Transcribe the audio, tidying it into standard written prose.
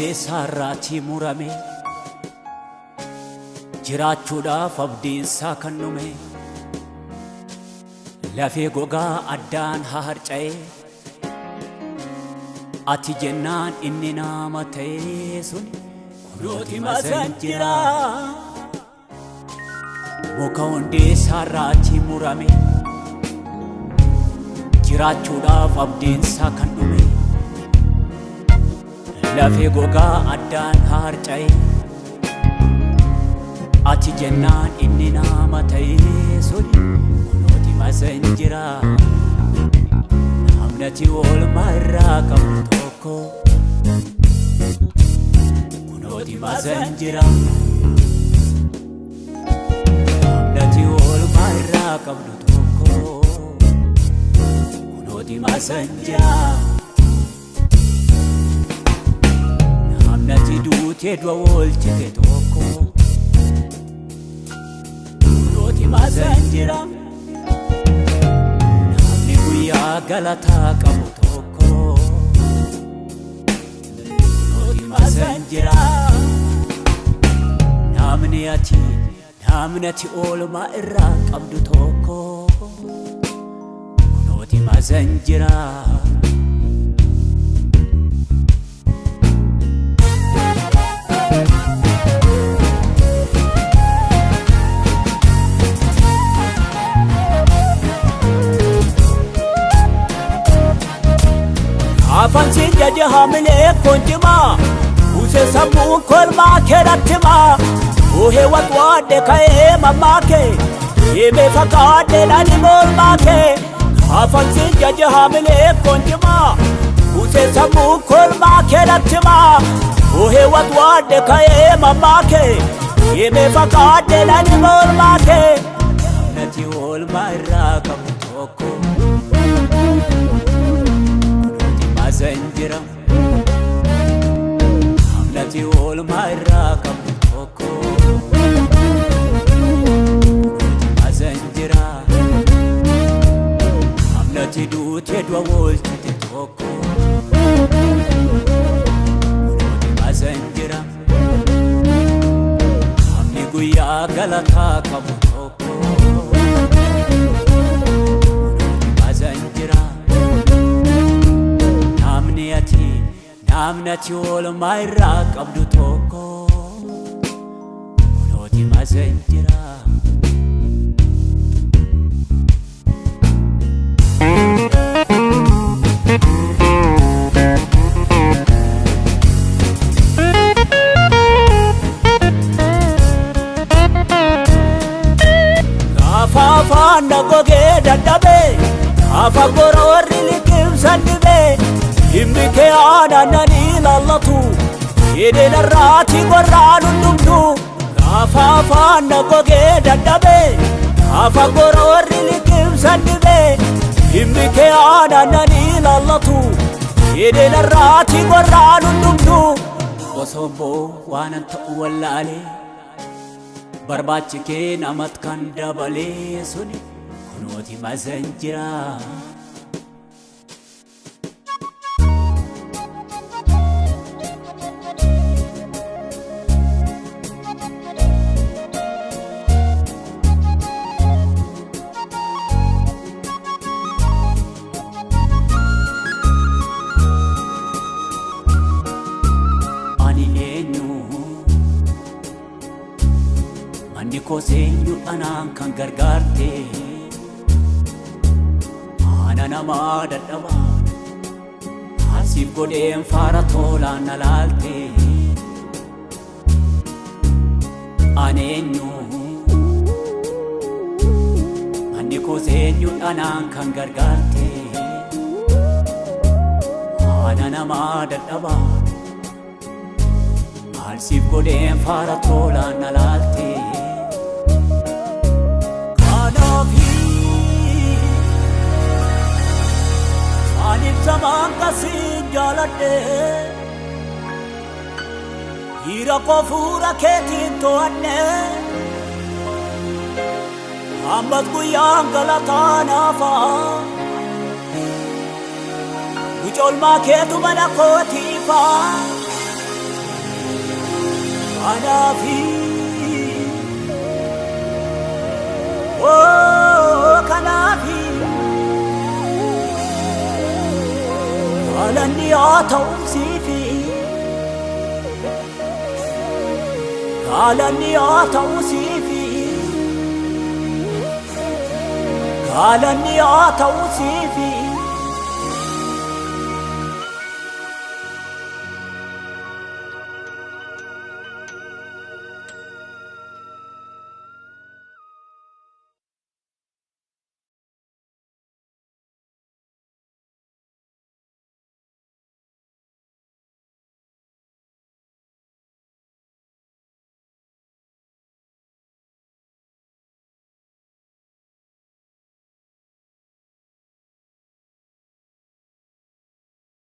hundee isaarraatii murame, jiraachuudhaaf abdiinsaa kan dhume, lafee gogaa addaan harca'ee, ati jennaan inni nama ta'ee sun kunooti masan jira. Muka hundee isaarraatii murame, jiraachuudhaaf abdiinsaa kan dhume, lafee gogaa addaan harca'ee, ati jennaan inni nama ta'ee sun kunooti masan jira. Namnati oolmaa irraa qabu tokko kunooti masan jira. Namnati oolmaa irraa qabdu tokko kunooti masan jira. Namnati duutee du'a oolchite tokko kunooti masan jira. Namni guyyaa galataa qabu tokko kunooti masan jira. Namni ati oolmaa irraa qabdu tokko kunooti masan jira. Afaan siin jedhe haamilee konjimaa, Usee sammuun kolmaa keerattimaa, Uhee watwaadhe ka'ee mammaakee, Himee fakkaadhe nani mormaakee. Afaan siin jedhe haamilee konjimaa, Usee sammuun kolmaa keerattimaa, Uhee watwaadhe ka'ee mammaakee, Himee fakkaadhe nani mormaakee. Namnati oolmaa irraa qabu tokko kunooti masan jira. Namnati oolmaa irraa qabu tokko kunooti masan jira. Namnati duutee du'a oolchite tokko kunooti masan jira. Namni guyyaa galataa qabu tokko kunooti masan jira. Namni ati oolmaa irraa qabdu tokko kunooti masan jira. Gaafa afaan na gogee dadhabee, gaafa goroorri liqimsan dhibee, dhimmi kee aanannanii ilaallatu, hidheen irraati gorraan hundumtu. Gaafa afaan na gogee dadhabee, gaafa goroorri liqimsan dhibee, dhimmi kee aanannanii ilaallatu, hidheen irraati gorraan hundumtu. Osoo boo waanan ta'u wallaalee, barbaachi kee namat kan dabalee suni kunooti masan jira. Ani eenyu, manni koos eenyu anaan kan gargaarte, ana namaa dadhabaa asiif godheen faara tolaan na laalte. Ani eenyu, manni koos eenyu anaan kan gargaarte, ana namaa dadhabaa asiif godheen faara tolaan na laalte. Kanaafi ani ibsamaan kasiin jaaladhe, dhiira koo fuula keetiin to'adhe, ammas guyyaan galataa naafa. Mucoolmaa keetu mana kootiifaa. Kanaafi oo kanaafi galanni haa ta'u siifi galanni haa ta'u siifi galanni haa ta'u siifi.